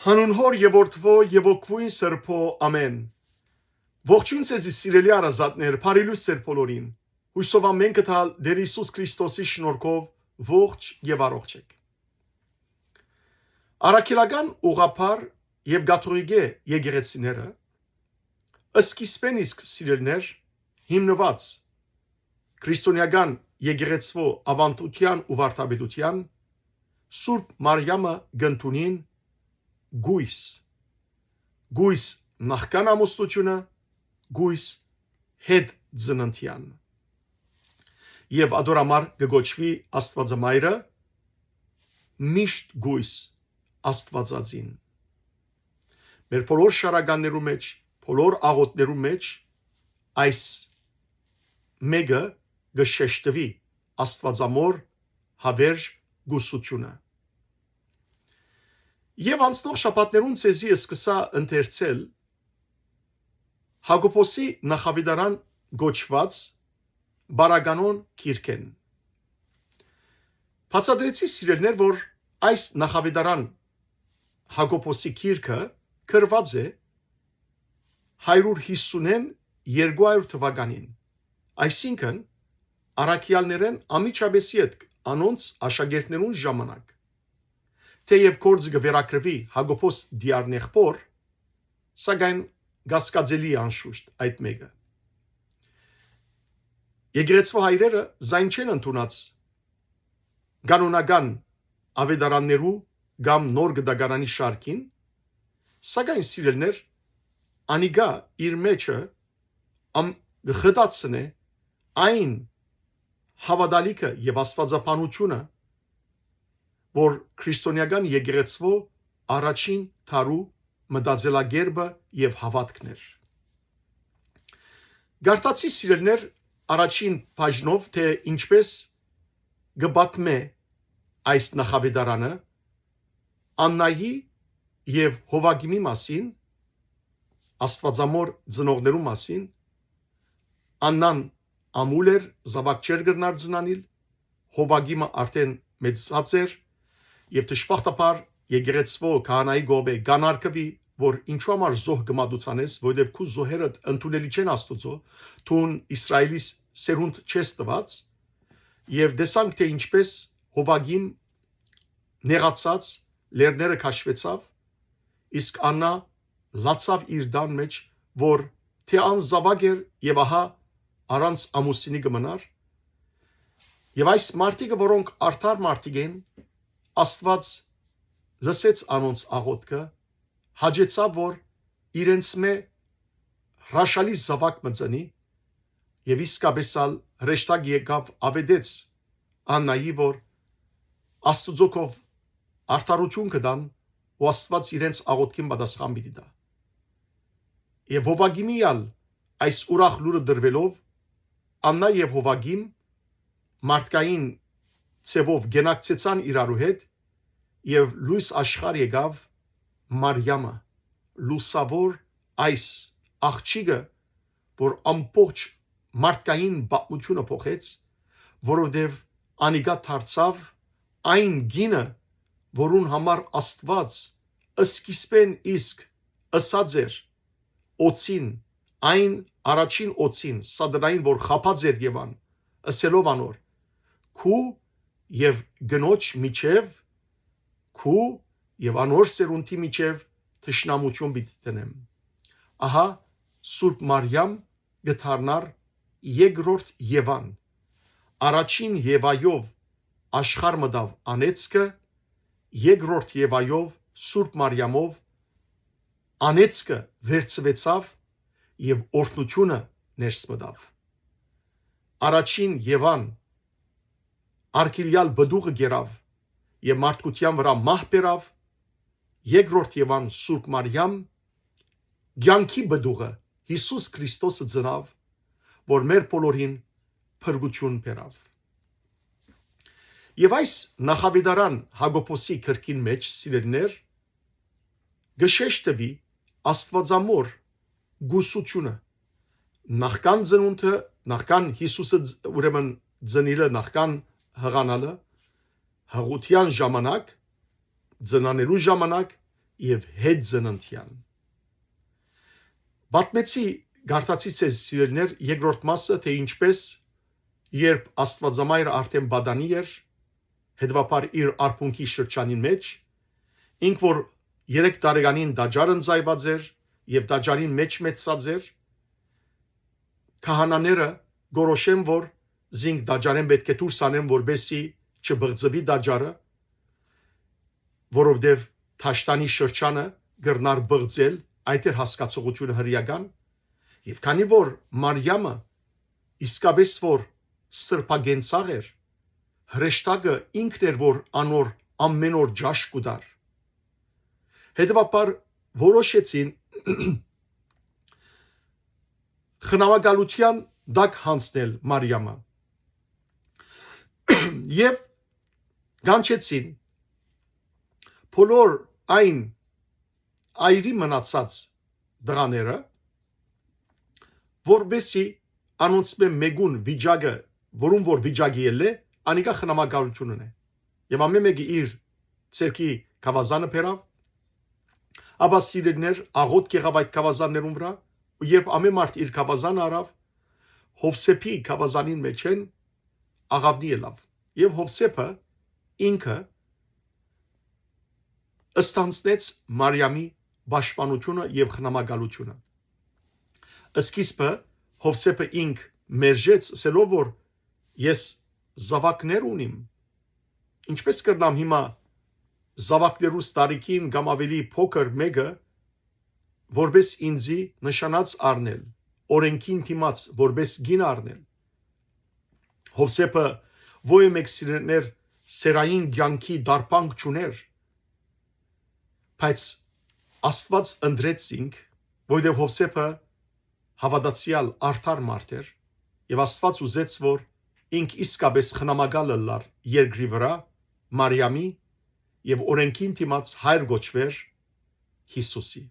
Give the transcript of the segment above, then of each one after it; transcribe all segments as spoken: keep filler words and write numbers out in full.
Հանուն Հօր եւ Որդւոյ եւ Հոգւոյն Սրբոյ, ամէն։ Ողջոյն ձեզի, սիրելի հարազատներ, բարի լոյս ձեր բոլորին։ Յուսով ամէն կը տալ Տէր Յիսուս Քրիստոսի շնորհքով ողջ եւ առողջ էք։ Առաքելական ուղղափառ եւ կաթողիկէ եկեղեցիները սկիզբէն իսկ, սիրելիներ, հիմնուած քրիստոնեական եկեղեցւոյ աւանդութեան ու վարդապետութեան, Սուրբ Մարիամը կ'ընդունին կոյս, կոյս նախքան ամուսնութիւնը, կոյս հետ ծննդեան։ Եւ ատոր համար կը կոչուի Աստուածամայրը, միշտ կոյս Աստուածածին։ Մեր բոլոր շարականներու մէջ, բոլոր աղօթքներու մէջ այս մէկը կը շեշտուի, Աստուածամոր, Հավերժ, Կուսութիւնը։ Եւ անցնող շաբաթներուն ձեզի սկսայ ընթերցել Յակոբոսի նախաւետարան կոչուած պարագանոյ գիրքէն։ Բացատրեցի, սիրելիներ, որ այս նախաւետարան Յակոբոսի գիրքը գրուած է հարիւր յիսունէն երկու հարիւր թուականին, այսինքն՝ առաքեալներէն անմիջապէս ետք անոնց աշակերտներուն ժամանակ։ Թէեւ գործը կը վերագրուի Յակոբոս Դիառնեղբօր, սակայն կասկածելի է անշուշտ այդ մէկը։ Եկեղեցւոյ հայրերը զայն չեն ընդունած կանոնական աւետարաններու կամ նոր գտակարանի շարքին, սակայն, սիրելիներ, անիկա իր մէջը ամ-, կը խտացնէ այն հաւատալիքը եւ աստուածաբանութիւնը, որ քրիստոնեական եկեղեցւոյ առաջին դարու մտածելակերպը եւ հաւատքն էր։ Կարդացի, սիրելիներ, առաջին բաժնով, թէ ինչպէս կը պատմէ այս նախաւետարանը Աննայի եւ Յովակիմի մասին, Աստուածամոր ծնողներու մասին։ Աննան ամուլ էր, զաւակ չէր կրնար ծնանիլ, Յովակիմը արդէն մեծացած էր, եւ դժբախտաբար եկեղեցւոյ քահանայի կողմէ կ'անարգուի, որ ինչու համար զոհ կը մատուցանես, որովհետեւ քու զոհերդ ընդունելի չեն Աստուծոյ, դուն Իսրայէլի ս-, սերունդ չես տուած, եւ տեսանք, թէ ինչպէս Յովակիմ նեղացած լեռները քաշուեցաւ, իսկ Աննա լացաւ իր տան մէջ, որ թէ ան զաւակ էր եւ ահա առանց ամուսինի կը մնար։ Եւ այս մարդիկը, որոնք արդար մարդիկ են, Աստուած լսեց անոնց աղօթքը, հաճեցաւ, որ իրենցմէ հրաշալի զաւակ մը ծնի, եւ իսկապէս ալ հրեշտակ եկաւ, աւետեց Աննայի, որ Աստուծոյ քով արդարութիւն կը տան ու Աստուած իրենց աղօթքին պատասխան պիտի տայ։ Եւ Յովակիմի ալ այս ուրախ լուրը տրուելով, Աննա եւ Յովակիմ մարդկային ձեւով կենակցեցան իրարու հետ, եւ լոյս աշխարհ եկաւ Մարիամը, լուսաւոր այս աղջիկը, որ ամբողջ մարդկային պատմութիւնը փոխեց, որովհետեւ անիկա դարձաւ այն կինը, որուն համար Աստուած սկիզբէն իսկ ըսած էր օծին, այն առաջին օծին, սատանային, որ խաբած էր Եվան, ըսելով անոր. «Քու եւ կնոջ միջեւ, քու եւ անոր սերունդի միջեւ թշնամութիւն պիտի դնեմ»։ Ահա Սուրբ Մարիամ կը դառնար երկրորդ Եվան։ Առաջին Եվայով աշխարհ մտաւ անեծքը, երկրորդ Եվայով, Սուրբ Մարիամով, անեծքը վերցուեցաւ եւ օրհնութիւնը ներս մտաւ։ Առաջին Եվան արգիլեալ պտուղը կերաւ եւ մարդկութեան վրայ մահ բերաւ, երկրորդ Եվան, Սուրբ Մարիամ, կեանքի պտուղը, Յիսուս Քրիստոսը ծնաւ, որ մեր բոլորին փրկութիւն բերաւ։ Եւ այս նախաւետարան Յակոբոսի գրքին մէջ, սիրելիներ, կը շեշտուի Աստուածամոր կուսութիւնը, նախքան ծնունդը, նախքան Յիսուսը ծ-, ուրեմն ծնիլը, նախքան յղանալը, յղութեան ժամանակ, ծնանելու ժամանակ եւ հետ ծննդեան։ Պատմեցի, կարդացի ձեզ, սիրելիներ, երկրորդ մասը, թէ ինչպէս, երբ Աստուածամայրը արդէն պատանի էր, հետեւաբար իր արբունքի շրջանին մէջ, ինք որ երեք տարեկանին տաճար ընծայուած էր եւ տաճարին մէջ մեծցած էր, քահանաները գորոշեն, որ զինք տաճարէն պէտք է դուրս անեն, որպեսզի չբղծուի տաճարը, որովհետեւ Թաշտանի շրջանը կրնար բղծել, այդ էր հասկացողութիւնը հրեական։ Եւ քանի որ Մարիամը իսկապէս որ սրբագենցաղ էր, հրեշտակը ինքն էր, որ անոր ամէն օր ճաշ կու տար։ Հետեւաբար որոշեցին խնամակալութեան տակ յանձնել Մարիամը։ Եւ կանչեցին բոլոր այն այրի մնացած տղաները, որպեսզի անոնցմէ մէկուն վիճակը, որուն որ վիճակը ելլէ, անիկա խնամակալութիւն ունի։ Եւ ամէն մէկը իր ձեռքի գաւազանը բերաւ, ապա սիրելիներ աղօթք եղաւ այդ գաւազաններուն վրայ, ու երբ ամէն մարդ իր գաւազանը առաւ, Յովսէփի գաւազանին մէջէն աղաւնի ելաւ։ Եւ Յովսէփը ինքը ստանձնեց Մարիամի պաշտպանութիւնը եւ խնամակալութիւնը։ Սկիզբը Յովսէփը ինք մերժեց, ըսելով որ ես զաւակներ ունիմ, ինչպէս կրնամ հիմա զաւակներուս տարիքին կամ աւելի փոքր մէկը որպէս ինծի նշանած առնել, օրէնքին դիմաց որպէս կին առնել։ Յովսէփը ոյ մէկ սիրելիներ սերային կեանքի դարբանք չունէր, բայց Աստուած ընտրեց զինք, որովհետեւ Յովսէփը հաւատացեալ արդար մարդ էր, եւ Աստուած ուզեց որ ինք իսկապէս խնամակալ ըլլար երկրի վրայ Մարիամի եւ օրէնքին դիմաց հայր կոչուէր Յիսուսի։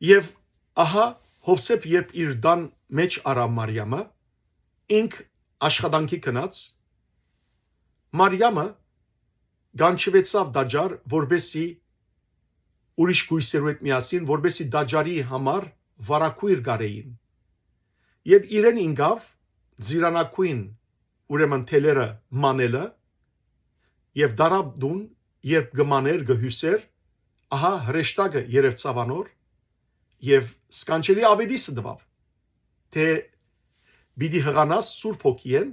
Եւ ահա Յովսէփ երբ իր տան մէջ առաւ Մարիամը, ինք աշխատանքի գնաց, Մարիամը կանչուեցաւ տաճար, որպեսզի ուրիշ կոյսերու հետ միասին, որպեսզի տաճարի համար վարագոյր կարեին։ Եւ իրեն ինկաւ ծիրանագոյն, ուրեմն թելերը մանելը, եւ դարաւ տուն, երբ կը մանէր, կը հիւսէր, ահա հրեշտակը երեւցաւ անոր, եւ սքանչելի աւետիսը տուաւ, թէ պիտի յղանաս Սուրբ Հոգիէն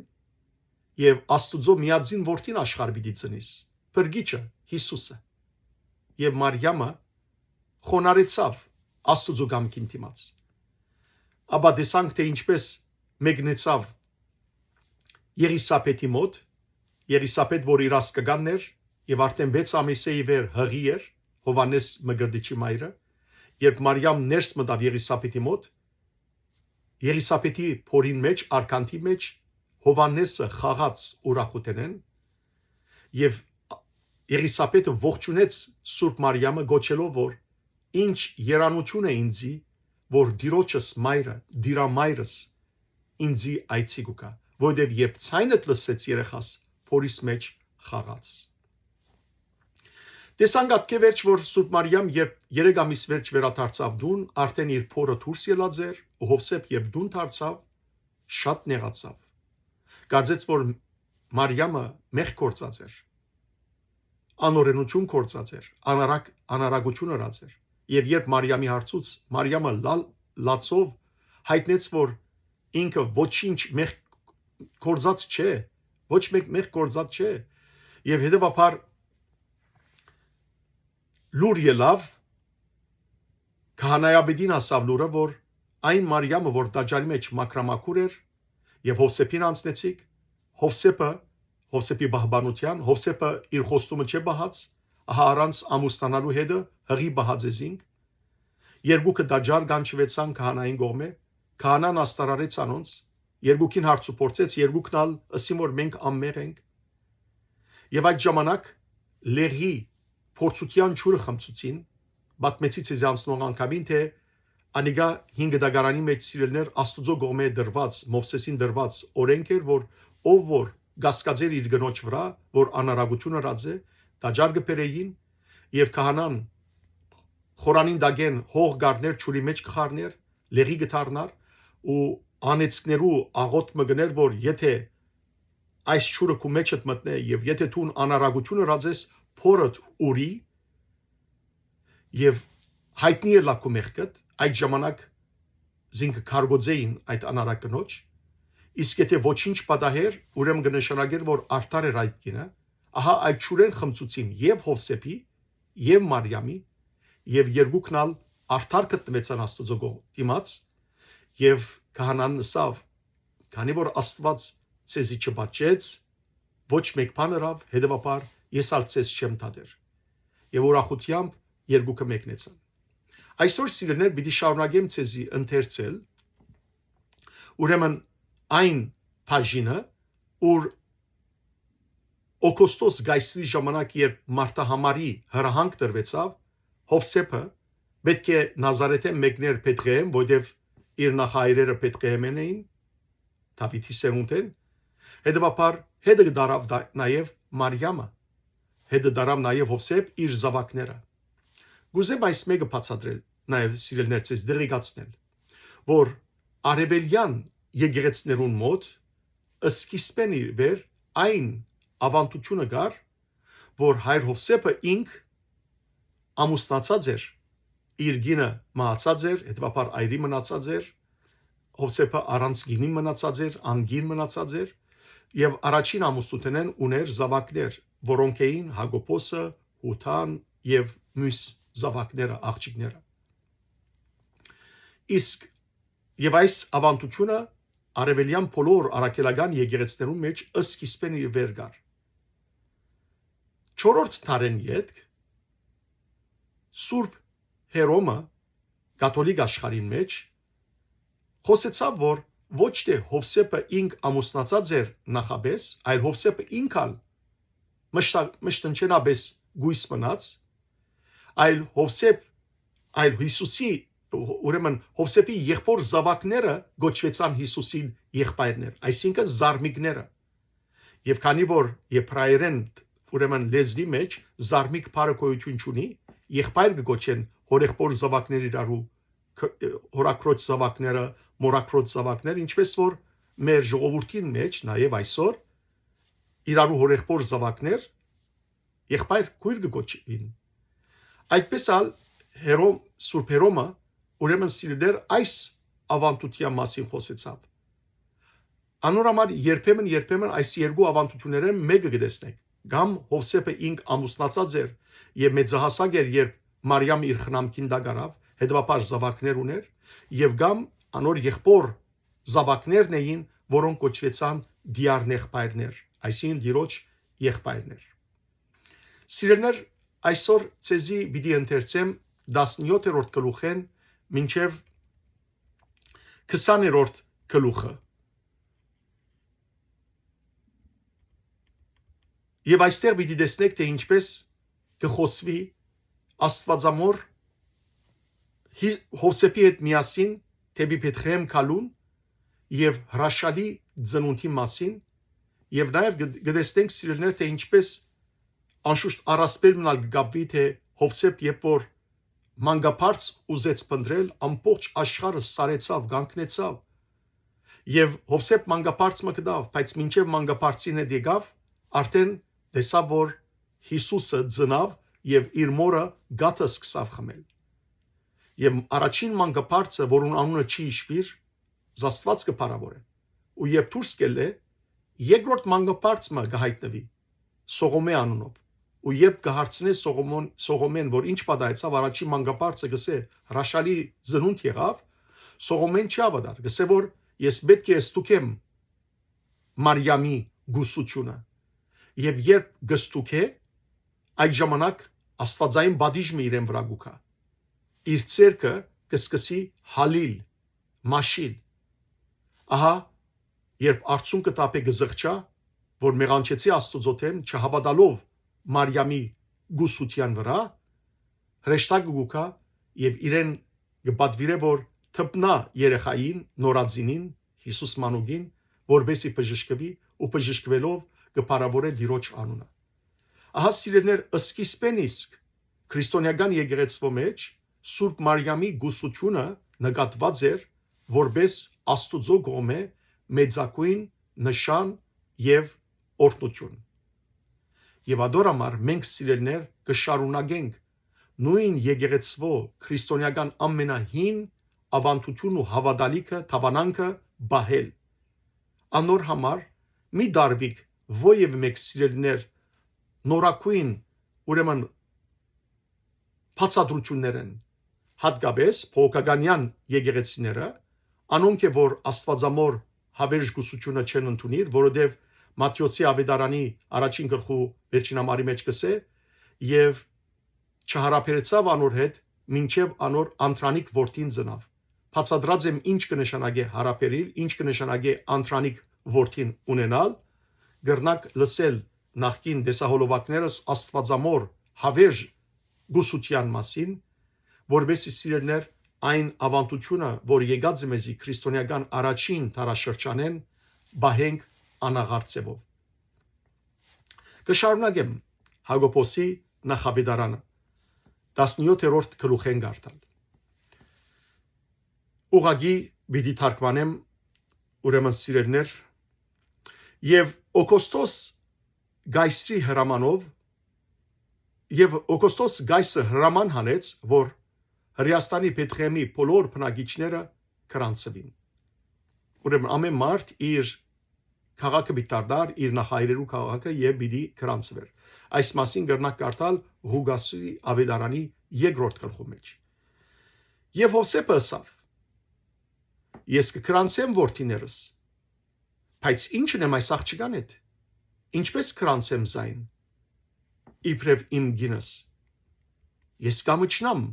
եւ Աստուծոյ միածին Որդին աշխարհ պիտի ծնիս, Փրկիչը, Յիսուսը։ Եւ Մարիամը խոնարհեցաւ Աստուծոյ կամքին դիմաց։ Ապա տեսանք, թէ ինչպէս մեկնեցաւ Եղիսաբէթի մօտ, Եղիսաբէթ, որ իր ազգականն էր եւ արդէն վեց ամիսէ ի վեր յղի էր, Յովհաննէս Մկրտիչի մայրը, երբ Մարիամ ներս մտաւ Եղիսաբէթի մօտ, Եղիսաբէթի փորին մէջ, արկանդի մէջ, Յովհաննէսը խաղաց ուրախութենէն, եւ Եղիսաբէթը ողջունեց Սուրբ Մարիամը, գոչելով որ ինչ երանութիւն է ինձի, որ Տիրոջս մայրը, Տիրամայրս ինձի այցի կու գայ, որովհետեւ երբ ձայնդ լսեց երեխաս, փորիս մէջ խաղաց։ Տեսանք ատկէ վերջ, որ Սուրբ Մարիամ, երբ երեք ամիս վերջ վերադարձաւ տուն, արդէն իր փորը դուրս ելած էր, ու Յովսէփ, երբ տուն դարձաւ, շատ նեղացաւ։ Կարծեց, որ Մարիամը մեղք գործած էր, անօրենութիւն գործած էր, անարակ-, անարագութիւն ըրած էր։ Եւ երբ Մարիամի հարցուց, Մարիամը լալ-, լացով յայտնեց, որ ինքը ոչինչ մեղք գործած չէ, ոչ մէկ մեղք գործած չէ, եւ հետեւաբար լուր ելաւ, քահանայապետին հասաւ լուրը, որ այն Մարիամը, որ տաճարի մէջ մաքրամաքուր էր, եւ Յովսէփին անցնեցիք, Յովսէփը, Յովսէփի պահպանութեան, Յովսէփը իր խոստումը չէ պահած, ահա առանց ամուսնանալու հետը յղի պահած է զինք։ Երկուքը տաճար կանչուեցան քահանային կողմէ, քահանան աստարարեց անոնց, երկուքին հարցուփորձեց, երկուքն ալ ըսին, որ մենք անմեղ ենք։ Եւ այդ ժամանակ լեղի փորձութեան ջուրը խմցուցին, պատմեցի ձեզի անցնող անգամին, թէ անիկա հին կտակարանի մէջ սիրելիներ Աստուծոյ կողմէ տրուած, Մովսէսին տրուած օրէնք էր, որ ով որ կասկածեր իր կնոջ վրայ, որ անարագութիւն ըրած է, տաճար կը բերէին, Եւ քահանան խորանին տակէն հող կ'առնէր, ջուրի մէջ կը խառնէր, լեղի կը դառնար ու անեծքներու աղօթք մը կ'ընէր, որ եթէ այս ջուրը քու մէջդ մտնէ եւ եթէ դուն անարագութիւն ըրած ես, փորդ ուրի եւ յայտնի ըլլայ քու մեղքդ, այդ ժամանակ զինք կը քարկոծէին այդ անարակ կնոջ, իսկ եթէ ոչինչ պատահէր, ուրեմն կը նշանակէր, որ արդար էր այդ կինը։ Ահա այդ ջուրէն խմցուցին եւ Յովսէփի, եւ Մարիամի, եւ երկուքն ալ արդար գտնուեցան Աստուծոյ կողմ դիմաց, եւ քահանան ըսաւ. «Քանի որ Աստուած ձեզի չպատժեց, ոչ մէկ բան ըրաւ, հետեւաբար ես ալ ձեզ չեմ դատեր»։ Եւ ուրախութեամբ երկուքը մեկնեցան։ Այսօր, սիրելիներ, պիտի շարունակեմ ձեզի ընթերցել, ուրեմն, այն բաժինը, ուր Օգոստոս կայսրի ժամանակ, երբ մարտահամարի հրահանգ տրուեցաւ, Յովսէփը պէտք է Նազարէթէն մեկներ Բեթղեհեմ, որտեւ իր նախահայրերը Բեթղեհեմէն էին, Դաւիթի սերունդէն, հետեւաբար հետը կը տարաւ դա-, նաեւ Մարիամը, հետը տարաւ նաեւ Յովսէփ իր զաւակները։ Կ'ուզեմ այս մէկը բացատրել, նաեւ, սիրելիներ, ձեզ տեղեկացնել, որ արեւելեան եկեղեցիներուն մօտ սկիզբէն ի վեր այն աւանդութիւնը կար, որ հայր Յովսէփը ինք ամուսնացած էր, իր կինը մահացած էր, հետեւաբար այրի մնացած էր, Յովսէփը առանց կինի մնացած էր, անգին մնացած էր, եւ առաջին ամուսնութենէն ունէր զաւակներ, որոնք էին Յակոբոսը, Յուդան եւ միւս զաւակները, աղջիկները։ Իսկ, եւ այս աւանդութիւնը արեւելեան բոլոր առաքելական եկեղեցիներուն մէջ սկիզբէն իր վեր կար։ Չորրորդ դարէն ետք Սուրբ Հերոմը կաթոլիկ աշխարհին մէջ խօսեցաւ, որ ոչ թէ Յովսէփը ինք ամուսնացած էր նախապէս, այլ Յովսէփը ինք ալ մշտա-, մշտնջենապէս կոյս մնաց, այլ Յովսէփ, այլ Յիսուսի, ուրեմն Յովսէփի եղբոր զաւակները կոչուեցան Յիսուսին եղբայրներ, այսինքն զարմիկները։ Եւ քանի որ եբրայերէն, ուրեմն լեզուի մէջ զարմիկ բառը գոյութիւն չունի, եղբայր կը կոչեն հորեղբոր զաւակներ իրարու, ք-, հորաքրոջ զաւակները, մորաքրոջ զաւակներ, ինչպես որ մեր ժողովուրդին մէջ, նաեւ այսօր, իրարու հորեղբոր զաւակներ, եղբայր քոյր կը կոչուին։ Այդպես ալ Հերոմ, Սուրբ Հերոմը, ուրեմն, սիրելիներ, այս աւանդութեան մասին խօսեցաւ։ Անոր համար երբեմն, երբեմն այս երկու աւանդութիւններէն մէկը կը տեսնենք, կամ Յովսէփը ինք ամուսնացած էր եւ մեծահասակ էր, երբ Մարիամ իր խնամքին տակ առաւ, հետեւաբար զաւակներ ունէր, եւ կամ անոր եղբոր զաւակներն էին, որոնք կոչուեցան դիառնեղբայրներ, այսինքն՝ Տիրոջ եղբայրներ։ Սիրելիներ, այսօր ձեզի պիտի ընթերցեմ տասնեօթերորդ գլուխէն մինչեւ քսաներորդ գլուխը։ Եւ այստեղ պիտի տեսնեք, թէ ինչպես կը խօսուի Աստուածամոր Հի-, Յովսէփի հետ միասին դէպի Բեթղեհեմ գալուն եւ հրաշալի ծնունդի մասին, եւ նաեւ կը, կը տեսնենք, սիրելիներ, թէ ինչպես անշուշտ առասպել մնալ կը կապուի, թէ Յովսէփ, երբ որ մանկաբարձ ուզեց փնտռել, ամբողջ աշխարհը սարեցաւ, կանգնեցաւ։ Եւ Յովսէփ մանկաբարձ մը գտաւ, բայց մինչեւ մանկաբարձին հետ եկաւ, արդեն տեսաւ, որ Յիսուսը ծնաւ եւ իր մօրը կաթը սկսաւ խմել։ Եւ առաջին մանկաբարձը, որուն անունը չի յիշուիր, Աստուած կը փառաւորէ։ Ու երբ դուրս կ'ելլէ, երկրորդ մանկաբարձ մը կը յայտնուի, Սողոմէ անունով։ Ու երբ կը հարցնէ Սողոմոն-, Սողոմէն, որ ինչ պատահեցաւ, առաջին մանկաբարձը կ'ըսէ. «Հրաշալի ծնունդ եղաւ», Սողոմէն չի աւատար, կ'ըսէ, որ «Ես պէտք է ստուգեմ Մարիամի կուսութիւնը»։ Եւ երբ կը ստուգէ, այդ ժամանակ աստուածային պատիժ մը իրեն վրայ կու գայ։ Իր ձեռքը կը սկսի հալիլ, մաշիլ։ Ահա, երբ արցունքը թափէ, կը զղջայ, որ մեղանչեցի Աստուծոյ դէմ, չհաւատալով Մարիամի կուսութեան վրայ, հրեշտակը կու գայ եւ իրեն կը պատուիրէ, որ թփնայ երեխային, նորածինին, Յիսուս մանուկին, որպեսզի բժշկուի, ու բժշկուելով կը փառաւորէ Տիրոջ անունը։ Ահա, սիրելիներ, սկիզբէն իսկ քրիստոնեական եկեղեցւոյ մէջ Սուրբ Մարիամի կուսութիւնը նկատուած էր որպէս Աստուծոյ կողմէ մեծագոյն նշան եւ օրհնութիւն։ Եւ ատոր համար մենք, սիրելիներ, կը շարունակենք նոյն եկեղեցւոյ քրիստոնեական ամենահին աւանդութիւնն ու հաւատալիքը, դաւանանքը պահել։ Անոր համար մի դարուիք ոեւէ մէկ, սիրելիներ, նորագոյն, ուրեմն բացատրութիւններէն, յատկապէս բողոքականեան եկեղեցիները, անոնք է որ Աստուածամոր հաւերժ կուսութիւնը չեն ընդունիր, որովհետեւ Մատթէոսի աւետարանի առաջին գլխու վերջին համարի մէջ կ'ըսէ. «Եւ չհարաբերեցաւ անոր հետ, մինչեւ անոր անդրանիկ որդին ծնաւ»։ Բացատրած եմ ինչ կը նշանակէ յարաբերիլ, ինչ կը նշանակէ անդրանիկ որդին ունենալ, կրնաք լսել նախկին տեսահոլովակներս Աստուածամոր հաւերժ կուսութեան մասին, որպէս զի, սիրելիներ, այն աւանդութիւնը, որ եկած է մեզի քրիստոնեական առաջին դարաշրջանէն, պահենք անաղարտ ձեւով։ Կը շարունակեմ Յակոբոսի նախաւետարանը, տասնեթերորդ գլուխէն կարդալ։ Ուղղակի պիտի թարգմանեմ, ուրեմն, սիրելիներ, եւ Օգոստոս Կայսրի հրամանով, եւ Օգոստոս Կայսր հրաման հանեց, որ Հրեաստանի Բեթղեհեմի բոլոր բնակիչները գրանցուին։ Ուրեմն ամէն մարդ իր քաղաքը պիտի դառնար, իր նախահայրերու քաղաքը, եւ պիտի գրանցուէր։ Այս մասին կրնաք կարդալ Ղուկասի աւետարանի երկրորդ գլխու մէջ։ Եւ Յովսէփը ըսաւ. «Ես կը գրանցեմ որդիներս, բայց ի՞նչ ընեմ այս աղջկան հետ։ Ինչպէս գրանցեմ զայն իբրեւ իմ կինս։ Ես կամչնամ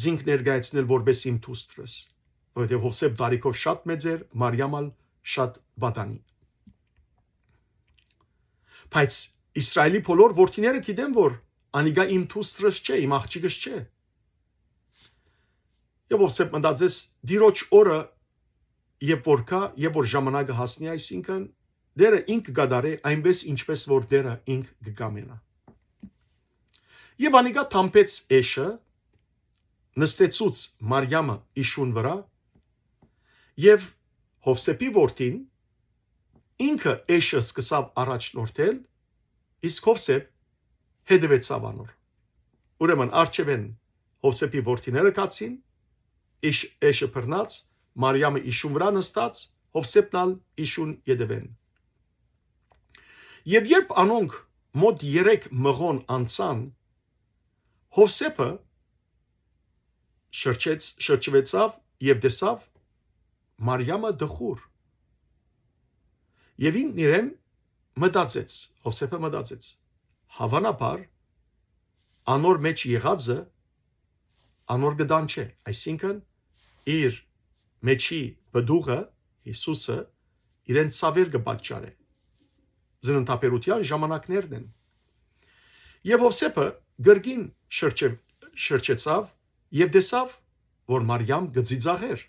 զինք ներկայացնել որպէս իմ դուստրս», որովհետեւ Յովսէփ տարիքով շատ մեծ էր, Մարիամ ալ շատ պատանի։ «Բայց Իսրայելի բոլոր որդիները գիտեն, որ անիկա իմ դուստրս չէ, իմ աղջիկս չէ»։ Եւ Յովսէփ մտածեց. «Տիրոջ օրը երբ որ գայ, երբ որ ժամանակը հասնի, այսինքն, Տէրը ինք կը կատարէ այնպէս, ինչպէս որ Տէրը ինք կը կամենայ»։ Եւ անիկա թամբեց էշը, նստեցուց Մարիամը իշուն վրայ, եւ Յովսէփի որդին ինքը էշը սկսաւ առաջնորդել, իսկ Յովսէփ հետեւեցաւ անոր։ Ուրեմն, առջեւէն Յովսէփի որդիները գացին, իշ-, էշը բռնած, Մարիամը իշուն վրայ նստած, Յովսէփն ալ իշուն ետեւէն։ Եւ երբ անոնք մօտ երեք մղոն անցան, Յովսէփը շրջեց, շրջուեցաւ եւ տեսաւ Մարիամը տխուր։ Եւ ինքն իրեն մտածեց, Յովսէփը մտածեց. «Հաւանաբար անոր մէջ եղածը անոր կը տանջէ», այսինքն, իր մէջի պտուղը, Յիսուսը, իրեն ցաւեր կը պատճառէ։ Ծննդաբերութեան ժամանակներն են։ Եւ Յովսէփը կրկին շրջե-, շրջեցաւ եւ տեսաւ, որ Մարիամ կը ծիծաղէր։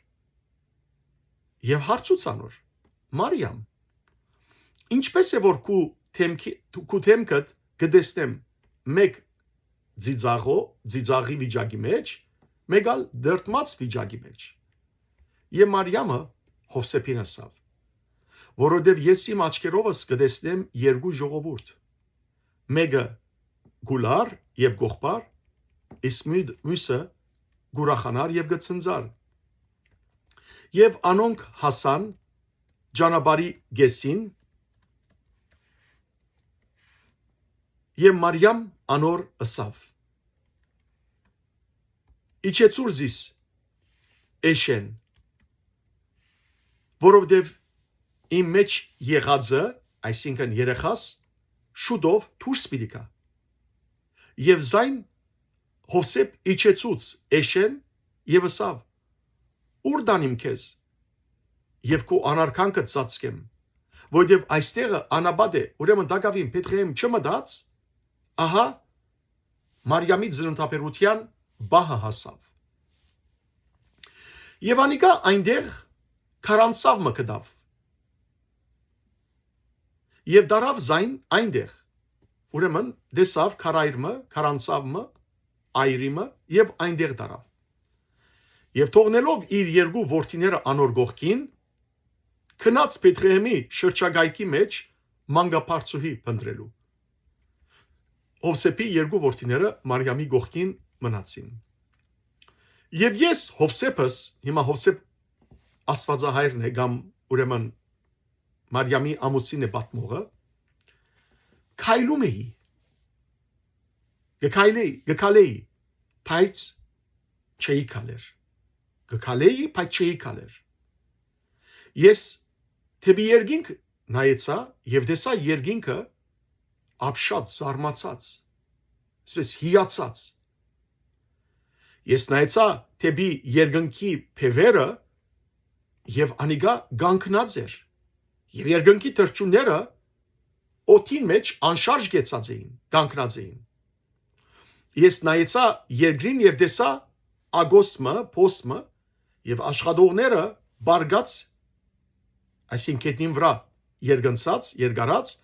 Եւ հարցուց անոր. «Մարիամ, ինչպէս է որ քու դեմքի-, քու դեմքդ կը տեսնեմ մէկ ծիծաղո-, ծիծաղի վիճակի մէջ, մէկ ալ դրդմած վիճակի մէջ»։ Եւ Մարիամը Յովսէփին ըսաւ. «Որովհետեւ ես իմ աչքերովս կը տեսնեմ երկու ժողովուրդ, մէկը կ'ուլար եւ կ'ողբար, իսկ միւտ-, միւսը կ'ուրախանար եւ կը ցնծար»։ Եւ անոնք հասան ճանապարհի կէսին, եւ Մարիամ անոր ըսաւ. «Իջեցուր զիս էշէն, որովհետեւ իմ մէջ եղածը, այսինքն երեխաս, շուտով դուրս պիտի գայ»։ Եւ զայն Յովսէփ իջեցուց էշէն եւ ըսաւ. «Ո՞ւր տանիմ քեզ, եւ քու անարգանքը ծածկեմ, որովհետեւ այստեղը անապատ է, ուրեմն տակաւին Բեթղեհեմ չմտած»։ Ահա, Մարիամի ծննդաբերութեան պահը հասաւ։ Եւ անիկա այնտեղ քարանցաւ մը գտաւ։ Եւ դարաւ զայն այնտեղ։ Ուրեմն տեսաւ քարայր մը, քարանցաւ մը, այրի մը եւ այնտեղ դարաւ։ Եւ թողնելով իր երկու որդիները անոր կողքին, գնաց Բեթղեհէմի շրջակայքի մէջ մանկաբարձուհի փնտռելու։ Յովսէփի երկու որդիները Մարիամի կողքին մնացին։ Եւ ես Յովսէփս, հիմա Յովսէփ աստուածահայրն է կամ ուրեմն Մարիամի ամուսինն է պատմողը, քայլում էի, կը քայլէի, կը քալէի, բայց չէի քալեր։ Կը քալէի, բայց չէի քալեր։ Ես դէպի երկինք նայեցայ եւ տեսայ երկինքը ապշած, զարմացած, այսպես հիացած։ Ես նայեցայ դէպի երկնքի բեւերը եւ անիկա կանգնած էր։ Եւ երկնքի թռչունները օդին մէջ անշարժ կեցած էին, կանգնած էին։ Ես նայեցայ երկրին եւ տեսայ ակոս մը, փոս մը, եւ աշխատողները բարգած, այսինքն՝ գետնին վրայ երկնցած, երկարած,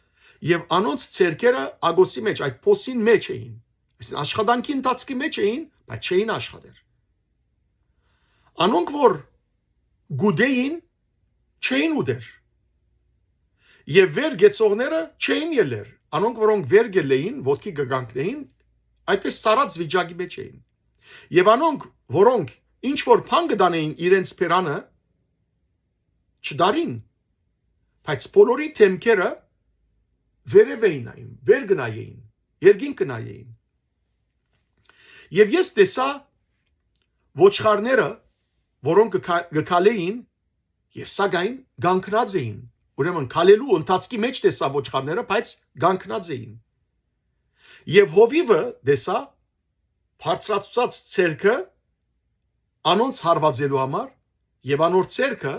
եւ անոնց ձեռքերը ակոսի մէջ, այդ փոսին մէջ էին, այսինքն՝ աշխատանքի ընթացքի մէջ էին, բայց չէին աշխատեր։ Անոնք որ կ'ուտէին, չէին ուտեր։ Եւ վեր գեցողները չէին ելեր։ Անոնք, որոնք վեր գելլէին, ոտքի կը կանգնէին, այդպես սառած վիճակի մէջ էին։ Եւ անոնք, որոնք ինչ որ բան կը տանէին իրենց բերանը, չտարին, բայց բոլորի դէմքերը վերեւ էին նայում, վեր կը նայէին, երկինք կը նայէին։ Եւ ես տեսայ ոչխարները, որոնք կը քա-, կը քալէին, եւ սակայն կանգնած էին։ Ուրեմն քալելու ընթացքի մէջ տեսայ ոչխարները, բայց կանգնած էին։ Եւ հովիւը տեսայ բարձրացուցած ձեռքը անոնց հարվածելու համար, եւ անոր ձեռքը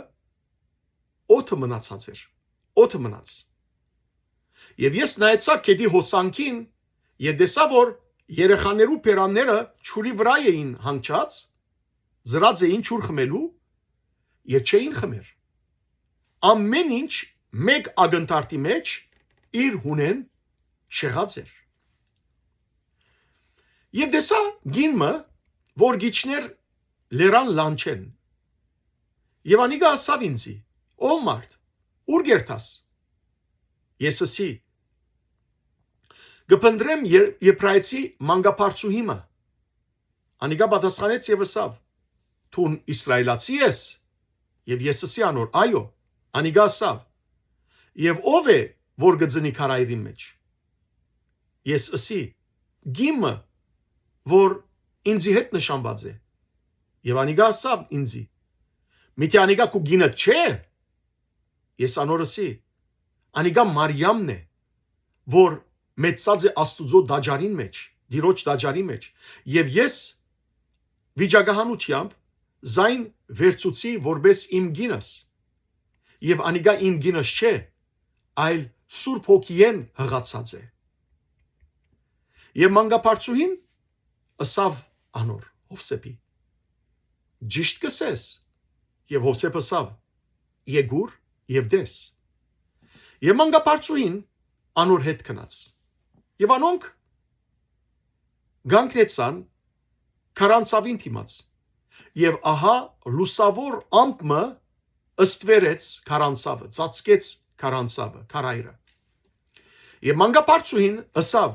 օդը մնացած էր, օդը մնաց։ Եւ ես նայեցայ գետի հոսանքին եւ տեսայ, որ երեխաներու բերանները ջուրի վրայ էին հանգչած, զրած էին ջուր խմելու եւ չէին խմեր։ Ամէն ինչ մէկ ակնթարթի մէջ իր հունէն շեղած էր։ Եւ տեսայ կին մը, որ կ'իջնէր լերան լանջէն։ Եւ անիկա ըսաւ ինծի. «Ով մարդ, ո՞ւր կ'երթաս»։ Ես ըսի. «Կը փնտռեմ Ե-, Եբրայեցի մանկաբարձուհի մը»։ Անիկա պատասխանեց եւ ըսաւ. «Դուն Իսրայելացի ես»։ Եւ ես ըսի անոր. «Այո»։ Անիկա ըսաւ. «Եւ ո՞վ է, որ կը ծնի քարայրին մէջ»։ Ես ըսի. «Կին մը, որ ինծի հետ նշանուած է»։ Եւ անիկա ըսաւ ինծի. «Միթէ անիկա քու կինդ չէ՞»։ Ես անոր ըսի. «Անիկա Մարիամն է, որ մեծցած է Աստուծոյ տաճարին մէջ, Տիրոջ տաճարի մէջ, եւ ես վիճակահանութեամբ զայն վերցուցի որպէս իմ կինս, եւ անիկա իմ կինս չէ, այլ Սուրբ Հոգիէն յղացած է»։ Եւ մանկաբարձուհին ըսաւ անոր, Յովսէփի. «Ճիշդ կ'ըսես»։ Եւ Յովսէփ ըսաւ. «Եկուր եւ տես»։ Եւ մանկաբարձուհին անոր հետ գնաց։ Եւ անոնք կանգնեցան քարանձաւին դիմաց։ Եւ ահա լուսաւոր ամպ մը ստուերեց քարանձաւը, ծածկեց քարանձաւը, քարայրը։ Եւ մանկաբարձուհին ըսաւ.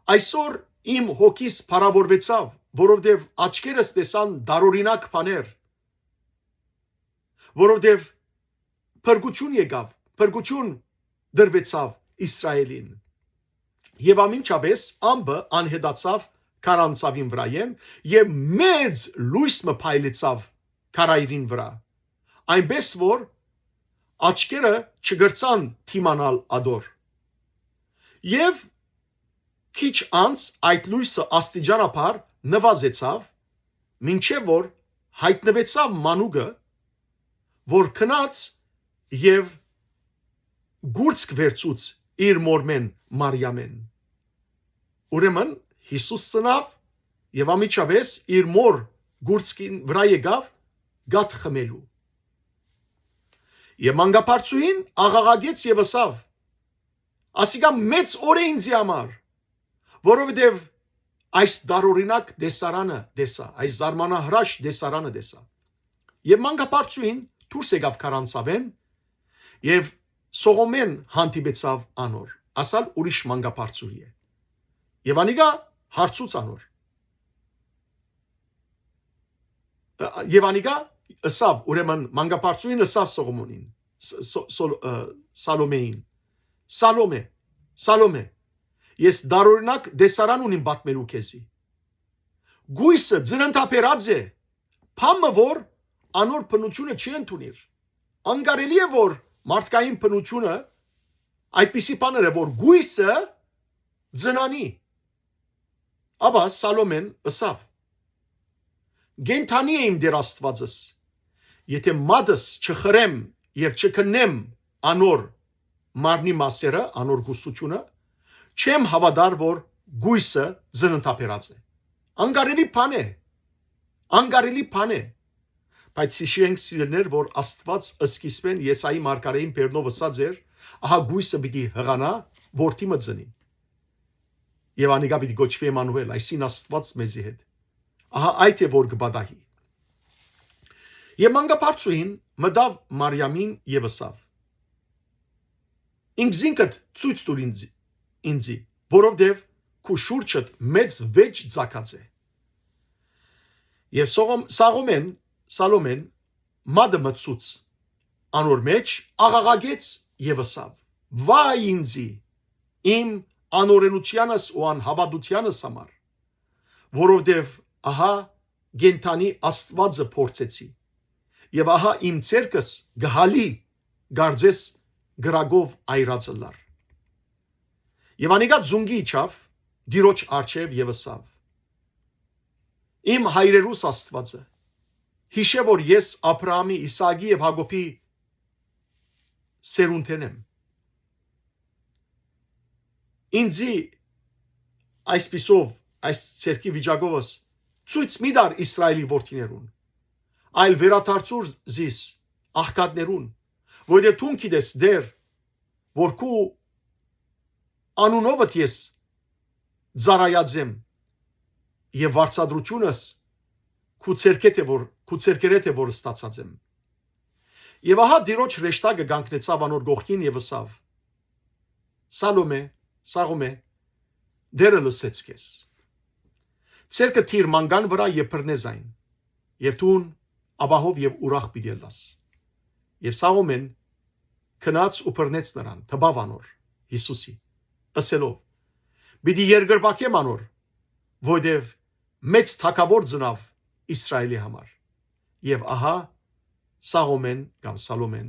«Այսօր իմ հոգիս փառաւորուեցաւ, որովհետեւ աչքերս տեսան տարօրինակ բաներ, որովհետեւ փրկութիւն եկաւ, փրկութիւն տրուեցաւ Իսրայէլին»։ Եւ անմիջապէս ամպը անհետացաւ քարանձաւին վրայէն եւ մեծ լոյս մը փայլեցաւ քարայրին վրայ, այնպէս որ աչքերը չկրցան դիմանալ ատոր։ Եւ քիչ անց այդ լոյսը աստիճանաբար նուազեցաւ, մինչեւ որ յայտնուեցաւ մանուկը, որ գնաց եւ կուրծք վերցուց իր մորմէն Մարիամէն։ Ուրեմն Յիսուս ծնաւ եւ անմիջապէս իր մոր կուրծքին վրայ եկաւ կաթ խմելու։ Եւ մանկաբարձուհին աղաղակեց եւ ըսաւ. «Ասիկա մեծ օր է ինձի համար, որովհետեւ այս տարօրինակ տեսարանը տեսայ, այս զարմանահրաշ տեսարանը տեսայ։ Եւ մանկապարտուհին դուրս եկաւ քարանցաւէն եւ Սողոմէն հանդիպեցաւ անոր, ասալ ուրիշ մանկապարտուհի է։ Եւ անիկա հարցուց անոր։ Ը, եւ անիկա ըսաւ, ուրեմն մանկապարտուհին ըսաւ Սողոմոնին, Ս-, Սո-, Սոլ-, ը, Սալոմեին. «Սալոմէ, Սալոմէ, ես տարօրինակ տեսարան ունիմ պատմելու քեզի։ Գոյսը ծննդաբերած է բան մը, որ անոր բնութիւնը չի ընդունիր։ Անկարելի է, որ մարդկային բնութիւնը այդպիսի բաներ է, որ գոյսը ծնանի»։ Ապա Սալոմեն ըսաւ. «Կենդանի է իմ Տեր Աստուածս, եթէ մատս չխրեմ եւ չքննեմ անոր մարմնի մասերը, անոր գուսությունը, չեմ հաւատար, որ գոյսը ծննդաբերած է։ Անկարելի բան է, անկարելի բան է»։ Բայց հիշենք, սիրելիներ, որ Աստուած սկիզբէն Եսայի մարգարէին բերնով ըսած էր. «Ահա գոյսը պիտի հղանայ, որդի մը ծնի։ Եւ անիկա պիտի կոչուի Էմանուէլ», այսինքն Աստուած մեզի հետ։ Ահա այդ է, որ կը պատահի։ Եւ մանկապարտուհին մտաւ Մարիամին եւ ըսաւ. «Ինքզինքդ ցոյց տուր ինձ, ինձի, որովհետեւ քու շուրջդ մեծ վէճ ծագած է»։ Եւ Սողոմ-, Սաղոմեն, Սալոմեն մատը մտցուց անոր մէջ, աղաղակեց եւ ըսաւ. «Վայ ինձի, իմ անօրենութեանս ու անհաւատութեանս համար, որովհետեւ ահա կենդանի Աստուածը փորձեցի, եւ ահա իմ ձեռքս կը հալի, կարծես կրակով այրած ըլլար»։ Եւ անիկա ծունկի իջաւ Տիրոջ առջեւ եւ ըսաւ. «Իմ հայրերուս Աստուածը, յիշէ, որ ես Աբրահամի, Իսակի եւ Յակոբի սերունդէն եմ։ Ինձի այսպիսով, այս ձեռքի վիճակովս ցոյց մի տար Իսրայէլի որդիներուն, այլ վերադարձուր զիս աղքատներուն, որովհետեւ դուն գիտես, Տեր, որ քու անունովդ ես ծառայած եմ եւ վարձատրութիւնս քու ձեռքերդ է որ, քու ձեռքերդ է որ ստացած եմ»։ Եւ ահա Տիրոջ հրեշտակը կանգնեցաւ անոր կողքին եւ ըսաւ. «Սալոմէ, Սաղոմէ, Տերը լսեց քեզ։ Ձեռքը դիր մանկան վրայ եւ բռնե զայն, եւ դուն ապահով եւ ուրախ պիտի ըլլաս»։ Եւ Սաղոմեն գնաց ու բռնեց նրան, տպաւ անոր, Յիսուսի, ըսելով. «Պիտի երկրպագեմ անոր, որովհետեւ մեծ թագաւոր ծնաւ Իսրայէլի համար»։ Եւ ահա Սաղոմեն կամ Սալոմեն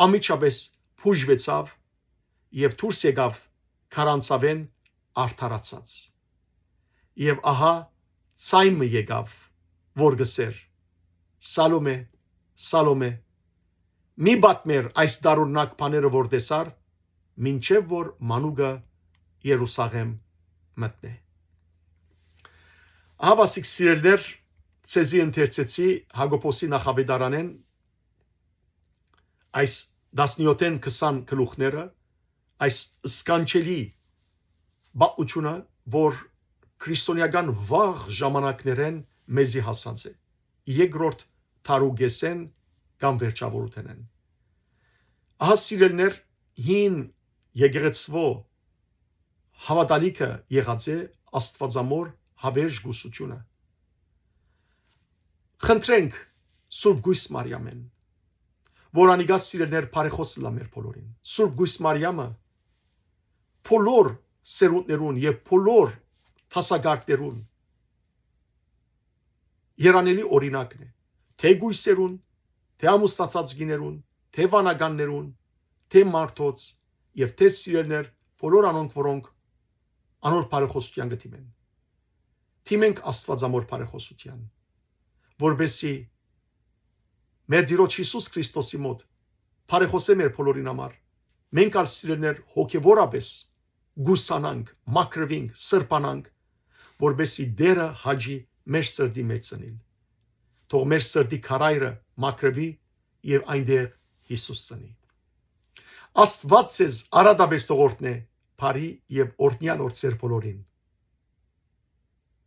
անմիջապէս բուժուեցաւ եւ դուրս եկաւ քարանցաւէն արդարացած։ Եւ ահա ձայն մը եկաւ, որ կ'ըսէր. «Սալոմէ, Սալոմէ, մի պատմեր այս տարօրինակ բաները որ տեսար, մինչեւ որ մանուկը Երուսաղէմ մտնէ»։ Ահա, սիրելիներ, ձեզի ընթերցեցի Յակոբոսի նախաւետարանէն այս տասնեօթէն քսան գլուխները, այս սքանչելի պատմութիւնը, որ քրիստոնեական վաղ ժամանակներէն մեզի հասած է, երկրորդ դարու կէսէն կամ վերջաւորութենէն։ Ահա, սիրելիներ, հին եկեղեցւոյ հաւատալիքը եղած է Աստուածամոր հաւերժ կուսութիւնը։ Խնդրենք Սուրբ Գոյս Մարիամէն, որ անիկա, սիրելիներ, բարեխօս ըլլայ մեր բոլորին։ Սուրբ Գոյս Մարիամը բոլոր սերունդներուն եւ բոլոր դասակարգներուն երանելի օրինակն է, թէ կոյսերուն, թէ ամուսնացած կիներուն, թէ վանականներուն, թէ մարդոց եւ թէ, սիրելիներ, բոլոր անոնք, որոնք անոր բարեխօսութեան կը դիմեն։ Դիմենք Աստուածամոր բարեխօսութեան, որպեսզի մեր Տիրոջ Յիսուս Քրիստոսի մօտ բարեխօսէ մեր բոլորին համար, մենք ալ, սիրելիներ, հոգեւորապէս կուսանանք, մաքրուինք, սրբանանք, որպեսզի Տերը հաճի մեր սրտի մեջ ծնիլ։ Թող մեր սրտի քարայրը մաքրուի եւ այնտեղ Յիսուս ծնի։ Աստուած ձեզ արատապէս թող օրհնէ բարի եւ օրհնեալ օր ձեր բոլորին։